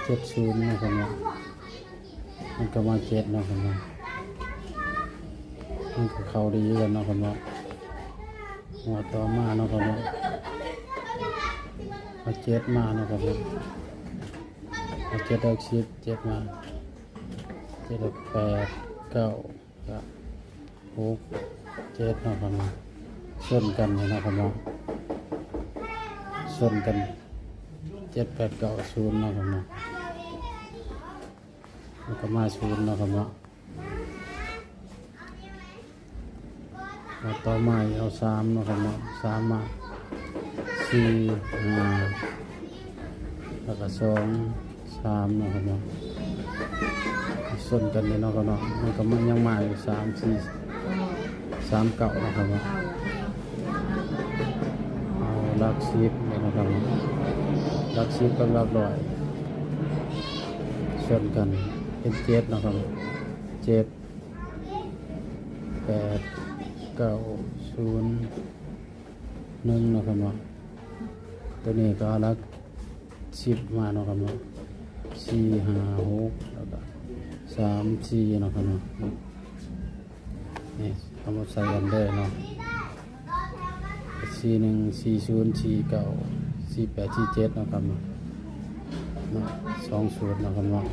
ເຈັດສູນເນາະຄັບເນາະ ມັນກໍມາເຈັດເນາະຄັບເນາະ ມັນກໍເຂົ້າດີຄືກັນເນາະຄັບເນາະ. ງວດຕໍ່ມາເນາະຄັບເນາະ ເອົາເຈັດມາເນາະຄັບເນາະ ເອົາເຈັດຫຼັກສິບ ເຈັດມາ ເຈັດ ແປດ ເກົ້າ ກະ ຫົກ ເຈັດເນາະຄັບເນາະ ຊົນກັນເນາະຄັບເນາະ ຊົນກັນ ເຈັດ ແປດ ເກົ້າ ສູນເນາະຄັບເນາະ ມັນກໍມາສູນເນາະຄັບເນາະ. ແລ້ວຕໍ່ມາເອົາສາມເນາະຄັບເນາະ ສາມມາ ສີ່ ຫ້າ ແລ້ວກໍສອງ ສາມເນາະຄັບເນາະ ຊົນກັນເດ້ເນາະຄັບເນາະ ມັນກໍມາ ຍັງມາຢູ່ ສາມ ສີ່ ສາມ ເກົ້າເນາະຄັບເນາະ. ເອົາຫຼັກສິບເດ້ເນາະຄັບເນາະ ຫຼັກສິບກັບຫຼັກຮ້ອຍຊົນກັນເປັນເຈັດເນາະຄັບ ເຈັດ ແປດ ເກົ້າ ສູນ ໜຶ່ງເນາະຄັບເນາະ ຕົວນີ້ກໍເອົາຫຼັກສິບມາເນາະຄັບເນາະ ສີ່ ຫ້າ ຫົກ ແລ້ວກໍ ສາມ ສີ່ເນາະຄັບເນາະ ນີ້ເອົາມາໃສ່ກັນເລີຍເນາະ ສີ່ ໜຶ່ງ ສີ່ ສູນ ສີ່ ເກົ້າ ສີ່ ແປດ ສີ່ ເຈັດເນາະຄັບເນາະ ເນາະ ສອງສູດເນາະຄັບເນາະ.